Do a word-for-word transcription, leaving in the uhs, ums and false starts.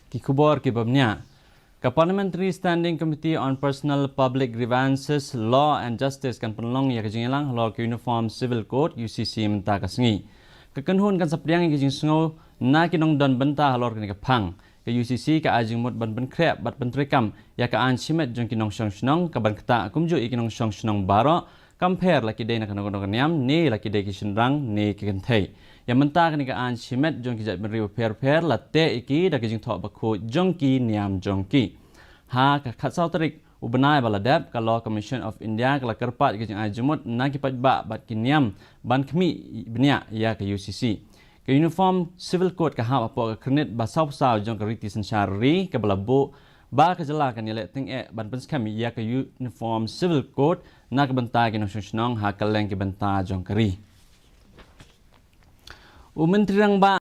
Ki khubor kiba bniah. Ka Parliamentary Standing Committee on Personal Public Grievances, Law and Justice kan pynlong ïa ka jingïalang halor ka Uniform Civil Code, U C C, mynta ka sngi. Ka kynhun kan sa pdiang ïa ka jingsngew na ki nongdon bynta halor kane ka phang. Ka U C C ka ai jingmut ban pynkhreh bad pyntreikam ïa ka aiñ shimet jong ki nongshong shnong, kaban ktah kumjuh ïa ki nongshong shnong baroh, kam pher la ki dei na kano kano ka niam, ne la ki dei ki shynrang ne ki kynthei. Ïa mynta kane ka aiñ shimet jong ki jaitbynriew bapher bapher la teh ïa ki da ka jingthoh bakhuid jong ki niam jong ki. Ha ka khatsaw tarik u bnai ba la dep, ka Law Commission of India ka la kyrpad ïa ka jingai jingmut na ki paidbah bad ki niam ban khmih bniah ïa ka U C C. Ka Uniform Civil Code ka hap hapoh ka khyrnit ba sawphew saw jong ka riti synshar ri, kaba la buh ba ka jylla kan ïaleh tyngeh ban pynskhem ïa ka Uniform Civil Code na ka bynta ki nongshong shnong ha kylleng ki bynta jong ka ri. U Myntri Rangbah